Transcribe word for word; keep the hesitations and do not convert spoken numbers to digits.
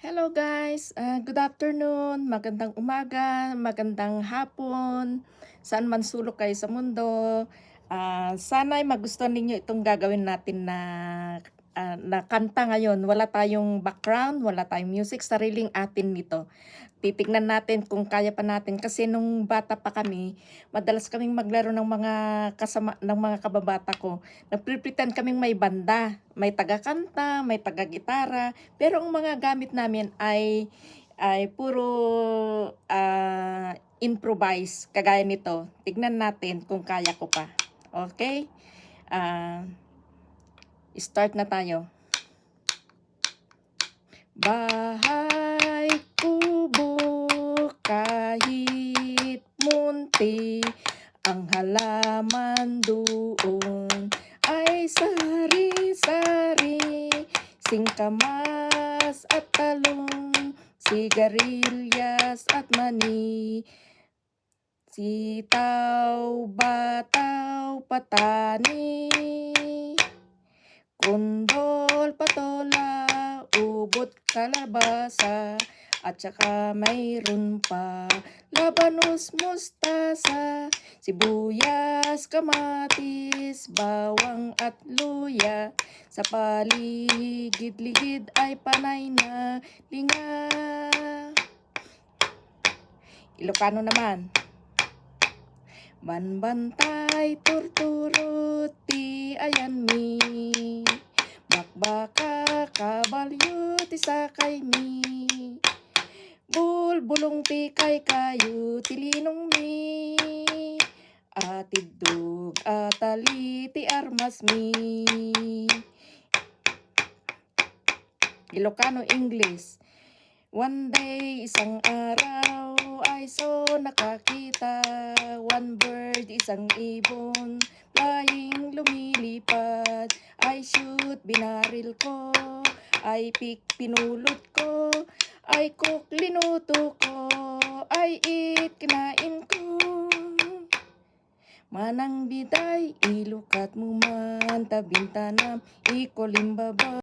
Hello guys, ah, good afternoon, magandang umaga, magandang hapon, saan man sulok kayo sa mundo. Ah, sana'y magustuhan ninyo itong gagawin natin na, ah, na kanta ngayon. Wala tayong background, wala tayong music, sariling atin nito. Titignan natin kung kaya pa natin kasi nung bata pa kami, madalas kaming maglaro ng mga kasama, ng mga kababata ko. Nagpre-pretend kaming may banda, may taga-kanta, may taga-gitara, pero ang mga gamit namin ay, ay puro, ah, improvise, kagaya nito. Tignan natin kung kaya ko pa. Okay? Ah, start na tayo. Bahay kubo kahit munti ang halaman doon ay sari-sari, singkamas at talong, sigarilyas at mani, sitaw, bataw, patani, kundol, patola, ubot, kalabasa, at saka mayroon pa labanos, mustasa, sibuyas, kamatis, bawang at luya. Sa paligid-ligid ay panay na linga. Ilocano naman. Banbantay, turturot ti ayanmi. Bakbaka, kabalyo ti sakaymi. Bulbulong ti kaykayo ti linongmi. Atiddog a tali ti armasmi. Ilocano, English. One day, isang araw, I saw, nakakita. One bird, isang ibon, flying, lumilipad. I shoot, binaril ko. I pick, pinulot ko. I cook, linuto ko. I eat, kinain ko. Manang Biday, ilukat mo man, tabintanam, ikulimbaba.